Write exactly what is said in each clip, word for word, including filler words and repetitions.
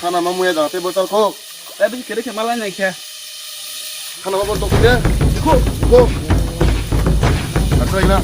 Khana ma muya jate bosal kho. Eh, bisi kere khe malai nai khe. Khana ma bol tok de. Dikho. Dikho. Acha ina.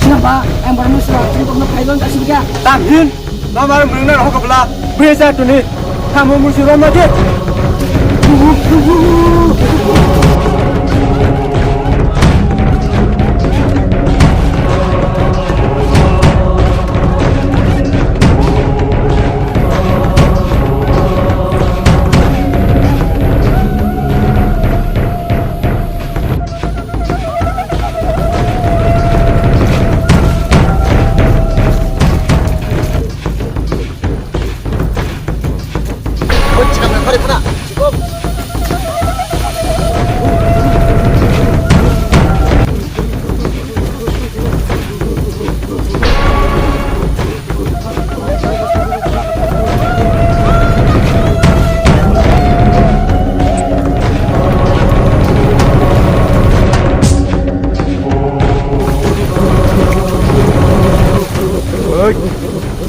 Napa, ang baru mesra, ini kok nak kailan kasih dia? Tamin. Namar mwngnai rok bwla bwsa tuni tamo musi romna di. Oi,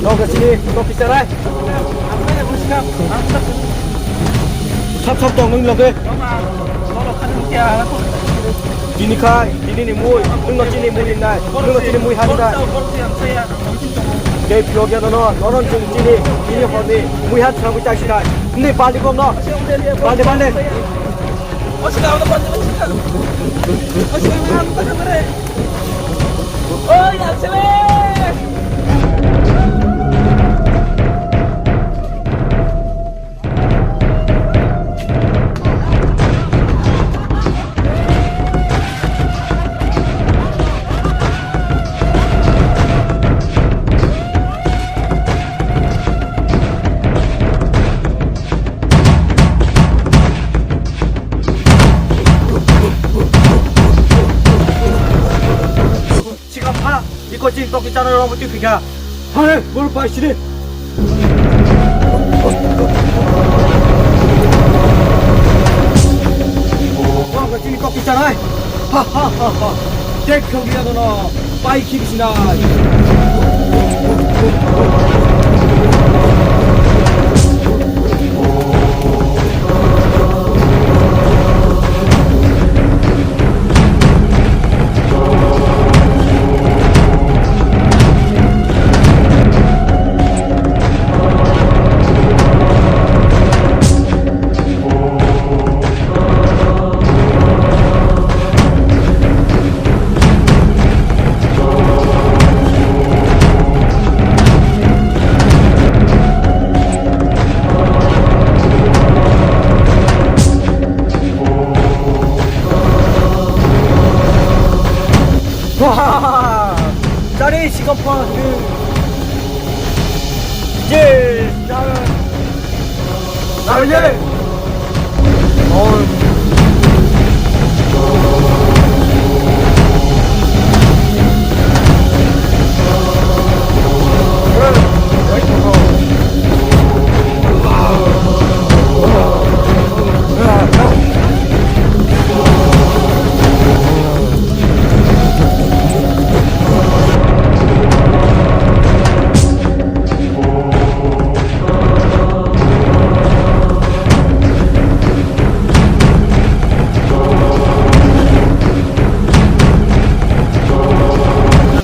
nogo sini, kopi sarai. Thap thap tong nung loge. Tini khai, tini ni mui, nung no chini mui nai, nung no chini mui han nai. Tei phiyok ya nono, nono chwng chini, chini horni, mui hat swnamwi chai sinai. Hwnwi balti kom no. Balti, balti. Sikapha, iko chini toki chana rok muti phika. Hare, bor pai sini. Bor chini toki chanai. Ha ha ha ha. Dek khogya dono. Pai khibsinai. Chari sikapha. Yes, chari. Chari.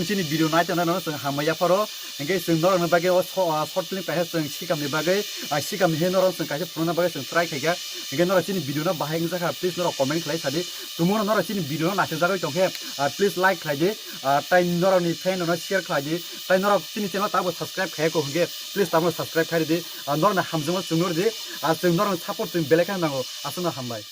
Chini video nai tongna no chwng hamya pharo. Hingke chwng norokni bagwi o so-, ah, short film kaisa chwng sikam ni bagwi, ah, sikam ni he norok chwng kaisa phunukna bagwi chwng try khaikha. Hingke norok chini video no bahai wngjakha, please norok comment khlai sadi. Tumungno norok chini video no naisajagwi tongkhe, ah, please like khlai di, ah, tai norokni friend rokno share khlai di, tai norok chini channel tabuk subscribe khaiya kho hingke please tabukno subscribe khai di, ah, norokni hamjakma chwng nurdi, ah, chwng norokni support chwng belai khe nango, aswkno hambai.